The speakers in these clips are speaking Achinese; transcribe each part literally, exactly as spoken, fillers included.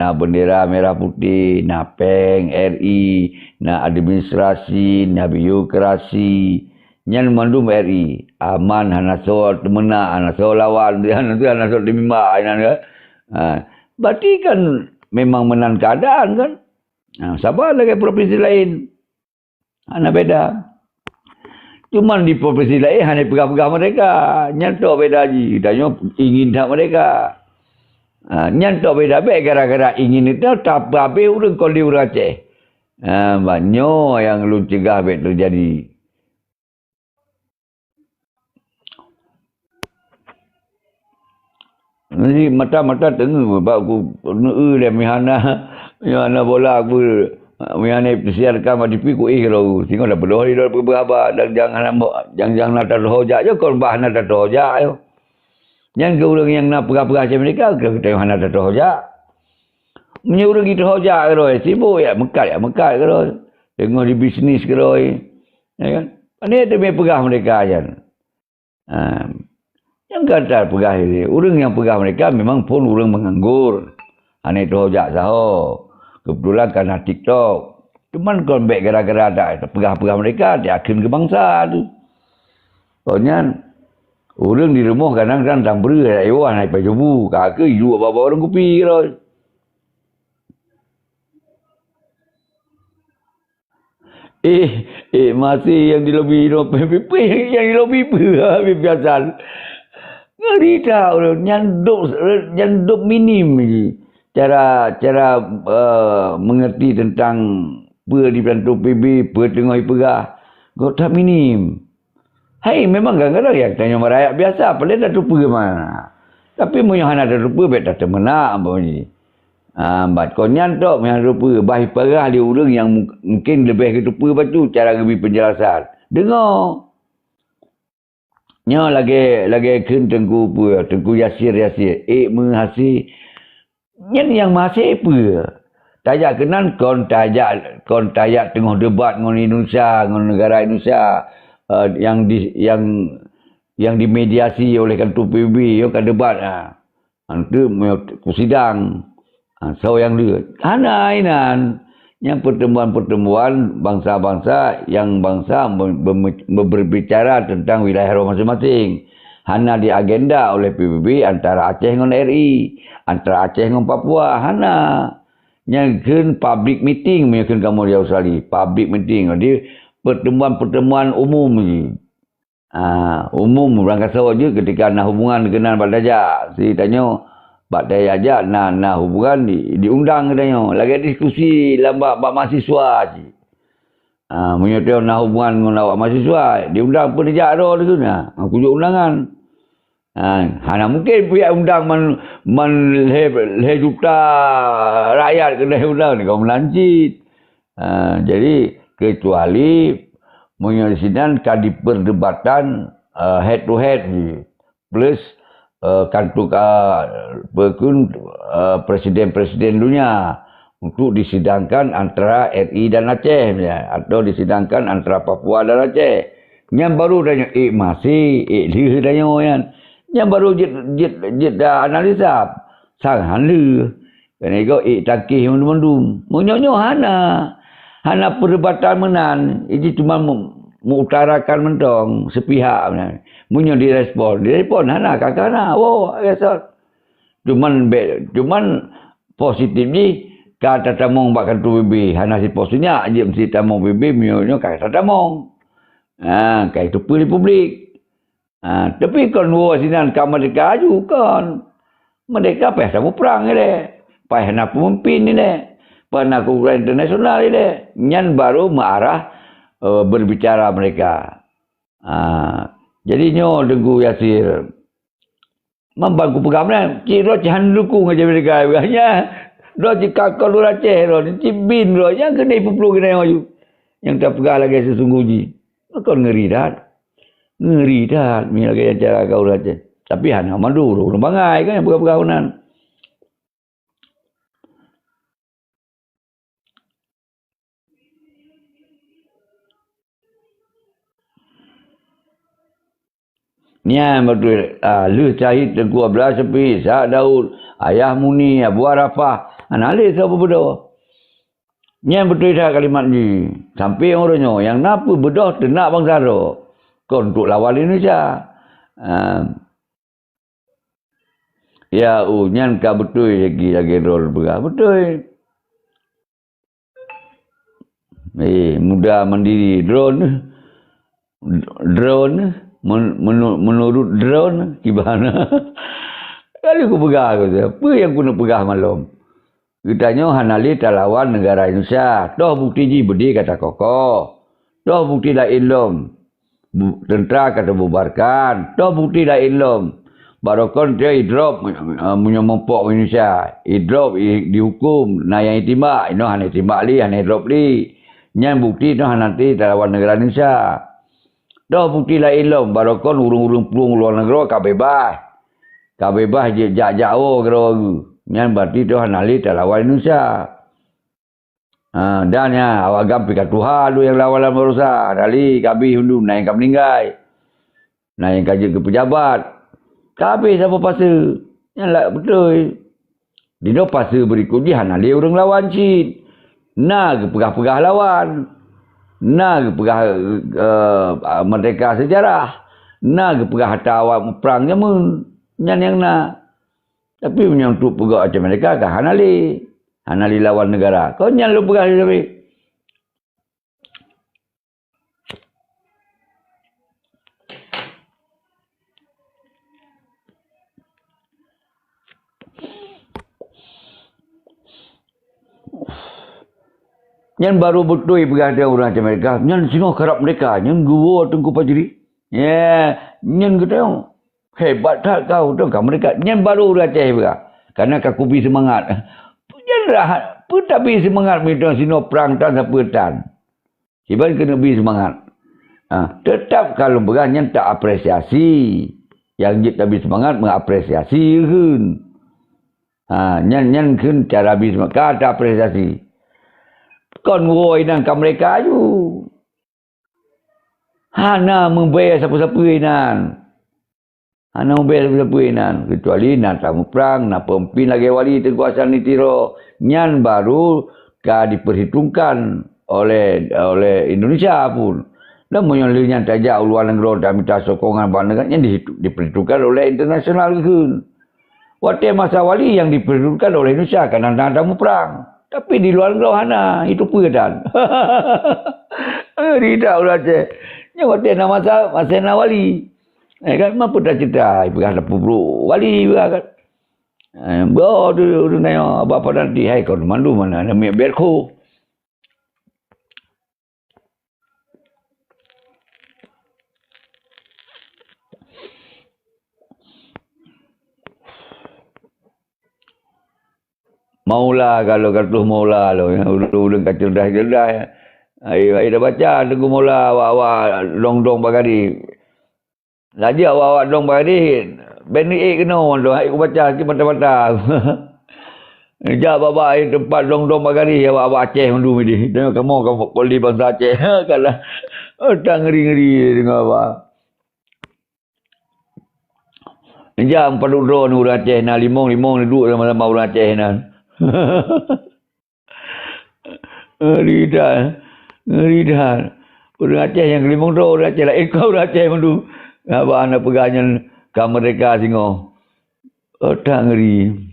Na bendera merah putih, na péng R I, na administrasi, na birokrasi. Nyan mandum R I. Aman hana soe teumeunak, hana soe lawan, hana soe, hana soe teumimba, inan kan. Ha, berarti kan memang meunan keadaan kan. Ha, saban lagèe provinsi laén. Hana beda. Cuman di provinsi laén hana peugah-peugah merdeka. Nyan tok beda jih. Tanyoe ingin that merdeka. Ha, nyan tok beda bèk gara-gara ingin itu tapi habéh ureueng kon di ureueng Aceh. Ha, bah nyoe nyang lôn cegah bèk teujadi. Jadi mata-mata teungeut bak ku neu lé meuhana, meuhana bola ku, meuhana pesiar ka mati pi ku ih ro. Singoh dah beudôh di dalam peubeuhaba dan jangan jangan na tatoh jak je kon bah na tatoh jak yo. Nyan ke ureueng nyang na peugah-peugah macam mereka ke kita hana tatoh jak. Meunyoe ureueng geutoh jak keudroe, sibuk jak meukat, jak meukat keudroe. Teungoh di bisnis keudroe. Ya kan? Pane teumé peugah merdeka nyan. Ha. Nyang gata peugah ilée, ureueng nyang peugah merdeka memang phon ureueng meunganggur. Hana toh jak saho. Keubeutulan ka na TikTok. Cuman kon bèk gara-gara dak peugah-peugah merdeka, dak akheun keu bansa tu. Kon nyan, ureueng di rumoh kadang-kadang tambreueh dak iwoh hana ipajobu, ka keu iduek bak-bak warong kupi keudroe. Eh, eh, masih yang di lobi, lobi, nyang di lobi peue, ha, biasa. Ngeri that ureueng nyan dok, nyan dok minim ji. Cara, cara, eh, mengerti tentang peue di P B B, peue teungoh ipeugah. Gok that minim. Hai, memang kadang-kadang ya, tanyoe meurayak biasa, paléng tateupeue mah. Tapi meunyoe hana tateupeue, bèk tateumeunak, umpama jih. Ah, bat kon nyan tok, meunyoe hana tateupeue, bah ipeugah lé ureueng nyang mu-, mungkin leubeh geuteupeue bacut cara geubri peunjelasan. Deungoe. Nyoe lagèe, lagèe kheun Teungku peue, Teungku Yasir, Yasir. Ék meuhasé Nyan nyang meuhasé peue? Tajak keunan kon tajak, kon tajak teungoh debat ngon Indonesia, ngon negara Indonesia, eh, yang di, yang, yang dimediasi oleh kantor P B B, nyoe ka debat, ha. Antu meunyoe kusidang, ha, soe nyang deuet. Hana inan. Nyang pertemuan-pertemuan bansa-bansa yang bansa be-, be-, be-, berbicara tentang wilayah roh masing-masing. Hana diagenda oleh P B B antara Aceh ngon R I, antara Aceh ngon Papua, hana. Nyang kheun public meeting, meunyoe kheun kamoe di Australia, public meeting. Jadi, pertemuan-pertemuan umum ji. Ah, umum, urang kasoe jeuet ketika na hubungan keunan bak tajak. Si tanyoe, bak tajak na, na hubungan di, diundang geutanyoe. Lagèe diskusi lam bak, bak mahasiswa cit. Ah, meunyoe tanyoe na hubungan ngon awak mahasiswa, diundang pun dijak droe dikeue na. Ah, kujok undangan. Ah, hana mungkin pihak undang man, man lhèe, lhèe juta rakyat keuneuk undang, ka meunan cit. Ah, jadi, kecuali meunyoe sinan ka dipeurdebatan, eh, head to head ji. Plus, eh, kan tukar, peue kheun, eh, presiden-presiden dunia untuk disidangkan antara R I dan Aceh, misalnya, atau disidangkan antara Papua dan Aceh. Nyan baru tanyoe, eh, masih, eh, lheueh tanyoe nyan. Nyan baru jeuet, jeuet, jeuet da analisa. Sang han lheueh. Keuneuk ék tangkih mandum-mandum. Meunyoe nyoe hana, hana perdebatan meunan, itu cuma mu-, mengutarakan mantong sepihak meunan. Meunyoe direspon, direspon hana, ka hana. Oh, agak sot. Cuman be-, cuman positif jih ka tatamong bak kantor P B B, hana si pos nyak jeuet meusti tamong P B B, meunyoe nyoe ka tatamong. Ha, ka itu peue di publik. Ha, tapi kon woe sinan ka merdeka aju, kon. Merdeka payah saboh prang ilée. Payah na peumimpin ilée. Payah na keukuatan internasional ilée. Nyan baru meuarah, eh, berbicara mereka. Ha, jadi nyoe Teungku Yasir. Mamban kupeugah meunan, cit droe cit hana dukung aja merdeka. Hanya droe cit ka kon ureueng Aceh droe, cit bin droe, nyang keuneuk ipeuplôh keuneuk aju. Nyang tapeugah lagée sesungguh jih. Kon ngeri that. Ngeri that, meunyoe lagée nyan cara ka ureueng Aceh. Tapi hana mandum ureueng bangai kan nyang peugah-peugah meunan. Nyan beutôi, ah, lheueh syahid Teungku Abdullah Syepi, Ishak Daud, Ayah Muni, Abu Arafah, Hana lé soe peubeudôh. Nyan beutôi that kalimat jih. Sampoe uroe nyoe, nyang na peubeudôh teunak bansa droe. Kon untuk lawan Indonesia. Ah. Ya, u, nyan ka beutôi lagi lagèe droe peugah. Beutôi. Eh, muda mandiri drone. Drone, men-, menu-, menurut drone, kiban. Kali kupeugah aku tu, peue nyang keuneuk peugah malom? Geutanyoe hana lé talawan neugara Indonesia. Toh bukti jih beudé ka takokoh. Toh bukti laén lom. Bu-, teuntra ka teububarkan. Toh bukti laén lom. Barokon teu idrop, eh, meunyoe mupok Indonesia. Idrop, i-, dihukum. Na nyang itimbak. Inoe hana itimbak lé, hana idrop lé. Nyan bukti toh hana lé talawan neugara Indonesia. Toh bukti laén lom, barokon ureuëng-ureuëng plueng luwa nanggroe ka beubaih. Ka beubaih jijak-jak woe keudroe geuh. Nyan beurati toh hana lé talawan Indonesia. Ha, dan nyan, awak GAM pih ka tuha lôn nyang lawan lam baroesa. Hana lé ka abéh undum, na nyang ka meuninggai. Na nyang ka jeuet keu peujabat. Ka abéh saboh fase. Nyan lah beutôi. Di noe fase beurikot jih hana lé ureuëng lawan cit. Na geupeugah-peugah lawan. Na geupeugah, eh, merdeka sejarah. Na geupeugah ata awak muprang jameun. Nyan nyang na. Tapi meunyoe untuk peugah Aceh Merdeka ka hana lé. Hana lé lawan neugara. Kon nyan lôn peugah lé sabe. Nyan barô beutôi peugah teuh ureuëng Aceh Merdeka, nyan singoh karab merdeka, nyan geuwoe Teungku Fajri. Ya, nyan geutanyoe. Hebat that kau, teuka merdeka. Nyan barô ureuëng Aceh peugah. Karena ka kubi seumangat. Nyan rahat. Peue tabi seumangat meunan sinoe prang tan sapeue tan. Kiban keuneuk bi seumangat. Ha, teutap ka lôn peugah nyan ta apresiasi. Nyang jeuet tabi seumangat meuapresiasi kheun. Ha, nyan, nyan kheun cara bi seumangat. Ka ta apresiasi. Kon woe inan ka merdeka aju. Hana meubèe sapeue-sapeue inan. Hana ubé sapeue-sapeue inan, keucuali na tamuprang, na peumimpin lagèe Wali Teungku Hasan di Tiro, nyan baru ka diperhitungkan oleh, oleh Indonesia pun. Dan meunyoe lheueh nyan tajak u luwa nanggroe tamita sokongan bak neugara, nyan dihitu-, diperhitungkan oleh internasional keuheun. Watèe masa Wali nyang diperhitungkan oleh Indonesia, kadang-kadang tamuprang. Tapi di luwa nanggroe hana, itu peue dan. Rida ulah ceh. Nyoe watèe na masa, masa na Wali. Eh, kan, ma peue taceurita, ipeugah tapeubrôk Wali, ipeugah kan. Eh, bro, tu, tu, tu, nyoe, Abah Padanti, hai, kon mandum mana, na miet berko. Maula, kalau ka tuh maula lo, ya, ulun-ulun ka cerdas-cerdas, ya. Ai, ai dah baca Teungku Maula, awak-awak dong-dong bagari. Laju awak-awak dong bagari, ben ék keunoe tu, hai kubaca sikit mata-mata. Jak bak-bak ai teumpat dong-dong bagari, awak-awak Aceh mandum ini. Tengok kamoe, kamoe koli bansa Aceh. Kalah. Oh, tak ngeri-ngeri dengan awak. Jam padub droe ni ureuëng Aceh na limong-limong ni duek sama-sama ureuëng Aceh nan. Ngeri that. Ngeri that. Ureuëng Aceh nyang limong droe ureuëng Aceh laén kon ureuëng Aceh mandum. Ngapa hana peugah nyan ka merdeka singoh. Oh, that ngeri.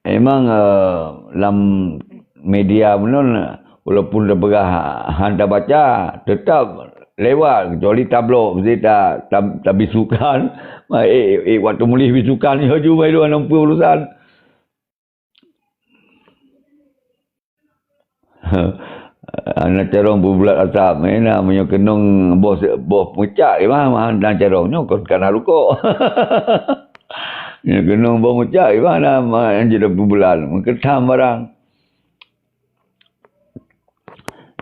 Memang, eh, lam media bunoe, walaupun tapeugah han tabaca, tetap lewat, kecuali tablok, mesti ta-, ta-, tabisukan. Eh, eh, eh, waktu mulih bisukan, ya, ju mai dua enam puluh urusan. Hana carông peubulat asam, eh, na meunyoe keunong boh se-, boh meucak, eh, mah, mah, na carông nyoe kon kana rukok. Meunyoe keunong boh meucak, eh, mah, na, mah, nyang jeuet peubulat, meukeusam barang.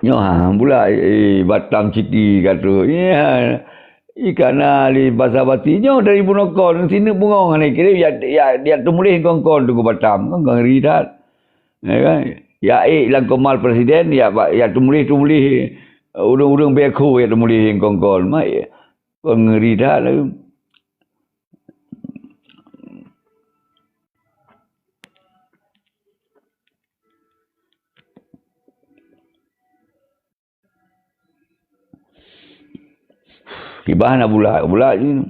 Nyoe ha, pula, eh, Batam City ka troh. Iya, Ih, ka na lé basa-basi nyoe dari bunoe kon, sineuk bungong hana kirém, ya, ya, ya teumuléh kon-kon Teungku Batam, kon, kon ngeri that. Ya kan? Ya ék lam komal presiden, ya, ya teumuléh-teumuléh ureuëng-ureuëng beuko ya teumuléh kon-kon. Mak, kon ngeri that lagée. Kiban na bulak, bulak je.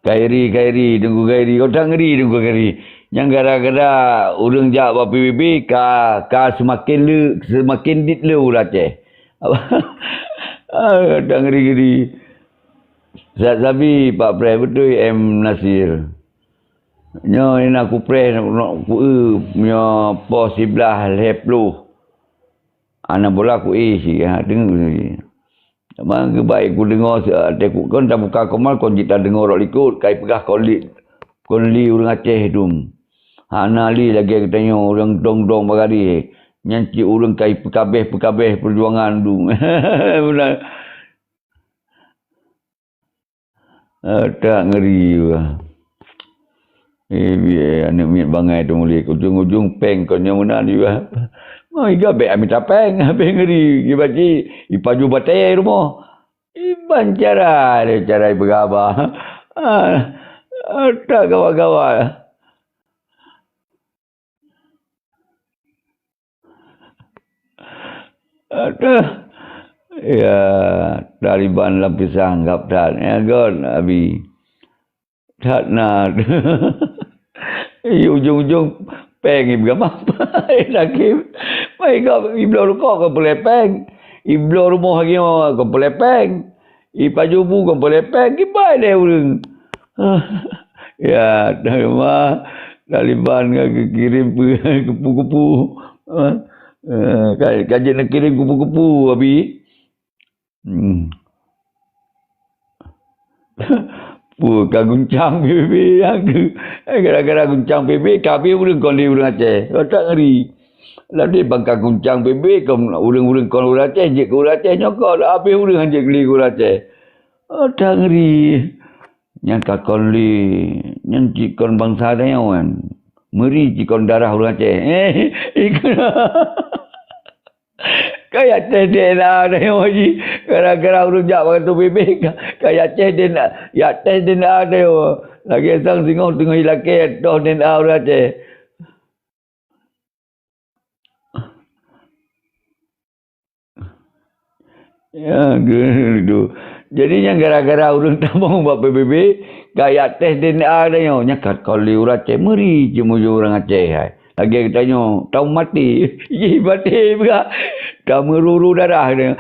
Khairi, Khairi, Teungku Khairi, kota ngeri Teungku Khairi. Nyang gara-gara ureuëng jak bak P B B ka, ka seumaken le, seumaken dit le ureuëng Aceh. Ah, kota ngeri-ngeri. Sa-, sabi Pak Preh beutôi M Nasir. Nyoe na kupreh, ku eu, nyoe poh siblaih lhée ploh. Ana bola ku éh si, ha, deungoe si. Teuma geubai kudeungoe si, até ku kon tabuka komal kon jita deungoe rot likot, kai peugah kon li, kon li ureuëng Aceh dum. Hana li lagée geutanyoe ureuëng dong-dong bagari. Nyan cit ureuëng kai peukabeh-peukabeh peujuangan dum. Beuna. Eh, tak ngeri bah. Eh, biar aneuk miet bangai tu mulik. Ujung-ujung péng kon nyang meunan juga. Mau iga bék amita péng, habéh ngeri. Ibaji, ipaju batée rumoh. Iban cara, cara ipeugaba. Ah, tak gawa-gawa. Aduh. Ya, Taliban lapisan gap that. Ya, gon, Abi. That na. Di ujung-ujung, péng ibu gamah. Sakit. Mai gap, ibloe rukok ke pelepeng. Ibloe rumoh lagi ke pelepeng. Ipaju bu kon pelepeng, kibai lé ureuëng. Ya, teuma Taliban ka geukirém kupu-kupu. Eh, ka, ka jeuet neukirém kupu-kupu, Abi. Hmm. Peue ka guncang P B B nyang tu. Gara-gara guncang P B B, ka habéh ureuëng kon lé ureuëng Aceh. Otak ngeri. Laju bang ka guncang P B B, kon ureuëng-ureuëng kon ureuëng Aceh, jeuet keu ureuëng Aceh nyoe kon. Habéh ureuëng han jeuet keu lé ureuëng Aceh. Otak ngeri. Nyan ka kon lé, nyan cit kon bansa tanyoe kan. Meuri cit kon darah ureuëng Aceh. Eh, ikeu. Ka jak tes D N A tanyoe jih. Gara-gara ureuëng jak bak kantô P B B, ka, ka jak tes D N A, jak tes D N A tanyoe. Lagée sang singoh teungoh ilakée toh D N A ureuëng Aceh. Ya, gitu. Jadi, nyan gara-gara ureuëng tamong bak P B B, ka jak tes D N A tanyoe. Nyan ka kon lé ureuëng Aceh, meuri cit meujeuet ureuëng Aceh hai. Lagée geutanyoe, tahu maté. Ih, maté peugah. Ka meururu darah dia.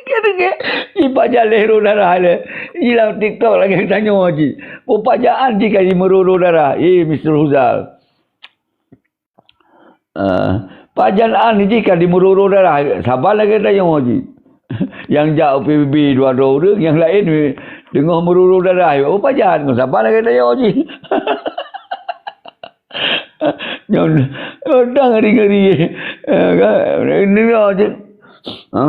Kira-kira, ipajan lé ru darah dia. Ilang TikTok lagée geutanyoe cit. Peupajan jih ka jimeururu darah. Ih, Mister Huzal. Ah, pajan an jih ka jimeururu darah. Saban lagée tanyoe cit. Nyang jak u P B B dua droe ureuëng, nyang laén teungoh meururu darah. Oh, pajan, saban lagée tanyoe cit. Nyoe, oh, dah ngeri-ngeri. Eh, kan? Ini aja. Ha?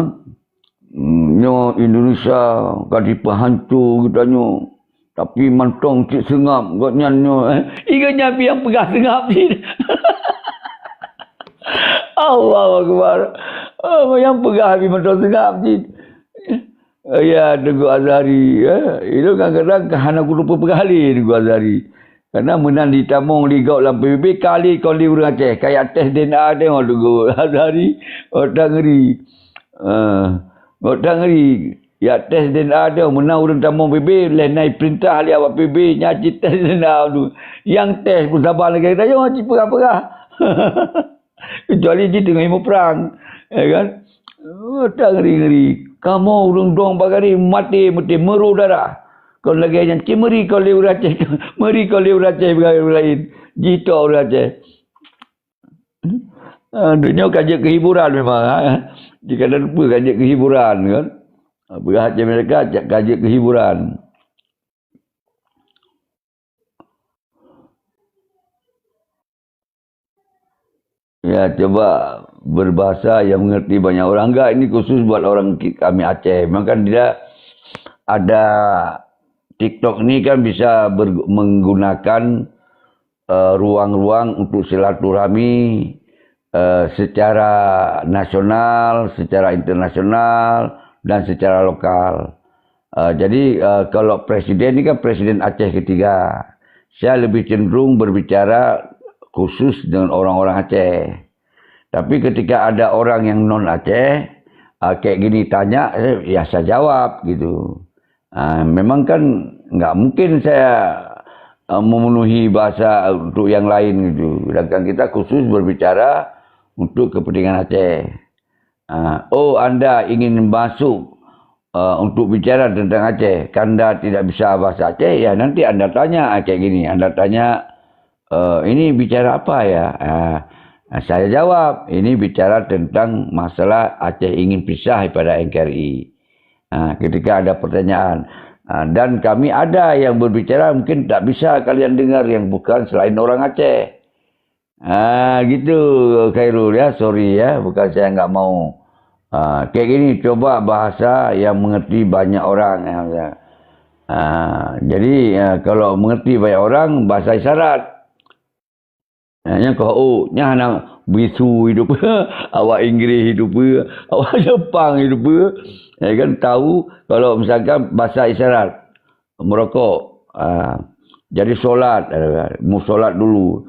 Nyoe Indonesia ka jipeuhanco geutanyoe. Tapi mantong cit seungab gobnyan nyoe, eh. Ingat nyan pih nyang peugah seungab cit. Allahu Akbar. Oh, nyang peugah pih mantong seungab cit. Ya, Teungku Azhari, eh. Itu kadang-kadang hana kuteupeu peugah lé Teungku Azhari. Karena meunan jitamong lé gob lam P B B, ka lé kon lé ureuëng Aceh, ka jak tes D N A tanyoe Teungku Azhari, otak ngeri. Ah, otak ngeri. Jak tes D N A tanyoe, meunan ureuëng tamong P B B, lheueh na ipeurintah lé awak P B B, nyan cit tes D N A tu. Nyang tes pun saban lagée tanyoe, cit peugah-peugah. Kecuali jih teungoh muprang, ya kan? Oh, tak ngeri-ngeri. Kamoe ureuëng dong bagari maté meuté meurô darah. Kon lagée nyan cit meuri kon lé ureuëng Aceh, meuri kon lé ureuëng Aceh beugaih ureuëng laén. Jitok ureuëng Aceh. Ah, donya ka jeuet keu hiburan memang, ha. Jih ka na peue ka jeuet keu hiburan kan. Beureuhat di Amerika ka jeuet keu hiburan. Ya, cuba berbahasa yang mengerti banyak orang. Enggak, ini khusus buat orang ki-, kami Aceh. Memang kan dia ada TikTok ni kan bisa ber-, menggunakan, eh, ruang-ruang untuk silaturahmi, eh, secara nasional, secara internasional, dan secara lokal. Eh, jadi, eh, kalau presiden ni kan presiden Aceh ketiga. Saya lebih cenderung berbicara khusus dengan orang-orang Aceh. Tapi ketika ada orang yang non Aceh, ah, kayak gini tanya, eh, ya saya jawab gitu. Ah, memang kan nggak mungkin saya, ah, memenuhi bahasa untuk yang lain gitu. Sedangkan kita khusus berbicara untuk kepentingan Aceh. Ah, oh, anda ingin masuk, ah, untuk bicara tentang Aceh, kan anda tidak bisa bahasa Aceh, ya nanti anda tanya, ah, kayak gini. Anda tanya, "Eh, ini bicara apa ya?" Ah, saya jawab, "Ini bicara tentang masalah Aceh ingin pisah daripada N K R I." Ah, ketika ada pertanyaan, ah, dan kami ada yang berbicara mungkin tak bisa kalian dengar yang bukan selain orang Aceh. Ah, gitu, Khairul, ya. Sorry, ya. Bukan saya nggak mau. Ah, kayak gini, coba bahasa yang mengerti banyak orang, ya. Ah, jadi, ah, kalau mengerti banyak orang, bahasa isyarat. Ah, nyan keuh, oh, nyan hana bisu hidup. Awak Inggris hidup, awak Jepang hidup. Ya kan, tahu kalau misalkan bahasa isyarat. Meurokok. Ah, jadi solat, ah, musolat dulu.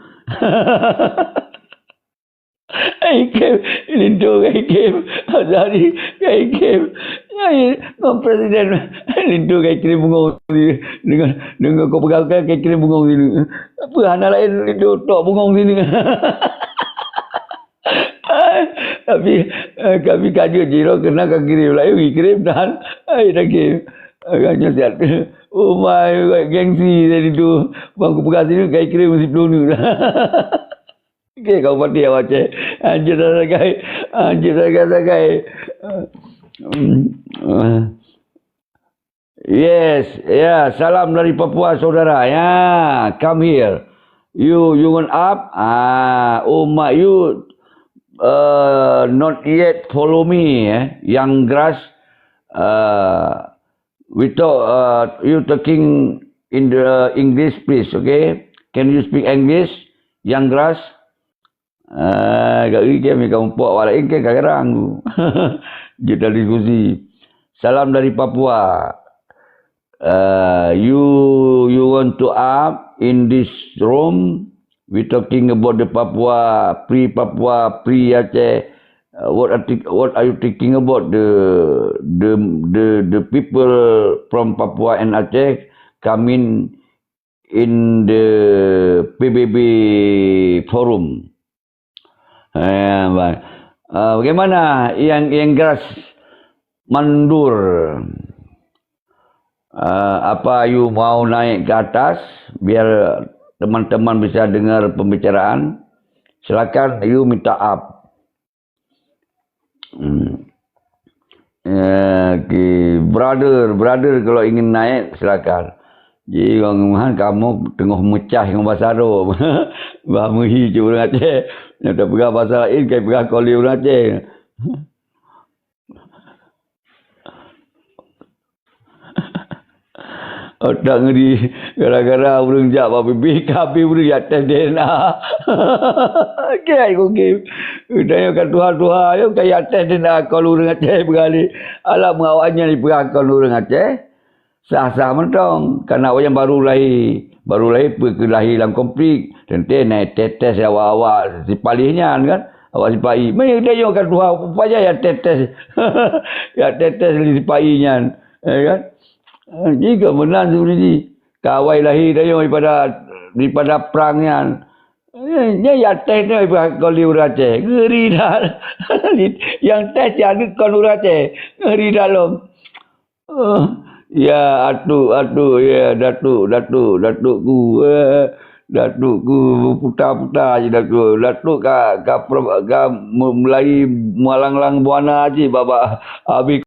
Ikem, linto ka ikem, Azhari ka ikem. Nyan ngon presiden, linto ka ikem bungong sini. Deungon, deungon kau peugah ka ikem bungong sini. Apa hana lain linto tok bungong sini. Tapi, eh, kami ka jeuet jih lom, keunan ka kirém laén, kirém tan. Ai, dah kirém. Agaknya siat. Oh my, gengsi tadi tu. Bang kupeugah sini, kai kirém siplôh neuk. Okey, kau pati awak cek. Anjir sagai. Anjir sagai-sagai. Hmm. Yes, ya, salam dari Papua, saudara. Ya, come here. You, you want up? Ah, umat you, uh, not yet follow me, eh. Young grass, uh, we talk, uh, you talking in the English, please, okay? Can you speak English, young grass? Ah, gak gigi kami kaum pok awak lain ke kadang-kadang. Kita diskusi. Salam dari Papua. Uh, you, you want to up in this room? We talking about the Papua, free Papua, free Aceh. Uh, what are thi-, what are you thinking about the, the, the, the people from Papua and Aceh coming in the P B B forum? Eh, ba-, eh, bagaimana yang, yang keras mandur? Eh, apa you mau naik ke atas biar teman-teman bisa dengar pembicaraan? Silakan you minta up. Hmm. Eh, okey, brother, brother kalau ingin naik silakan. Jadi orang rumah kamu tengah mecah dengan bahasa Arab. Bah muhi cik orang Aceh. Nyata peugah bahasa lain, kai peugah kali orang Aceh. Otak ngeri, gara-gara ureueng jak bak B B K B ureueng jak tes D N A. Kira iko game. Udah ka tuha-tuha, ayo ka jak tes D N A kon ureueng Aceh beurali. Alah, meungawa nyan jipeugah kon ureueng Aceh. Sah-sah mantong, karena awaknyan baru lahé. Baru lahé, peu keu lahé lam konflik. Teuntèe na tes-tes awak-awak sipaléh nyan kan. Awak sipai. Meunan tanyoe ka tuha, peue pajan jak tes-tes. Jak tes-tes lé sipai nyan. Ya kan? Eh, jih ka meunan sebenarnya jih. Ka awai lahé tanyoe daripada, daripada prang nyan. Eh, nyan jak tes nyoe daripada kon lé ureueng Aceh. Ngeri that. Nyang tes cit aneuk kon ureueng Aceh. Ngeri that lom. Eh, ya, atuk, atuk, ya, datuk, datuk, datukku, eh, datukku, puta-puta cit datuk. Datuk ka, ka pro-, ka mu-, mulai malang-lang buana cit bak, bak abéh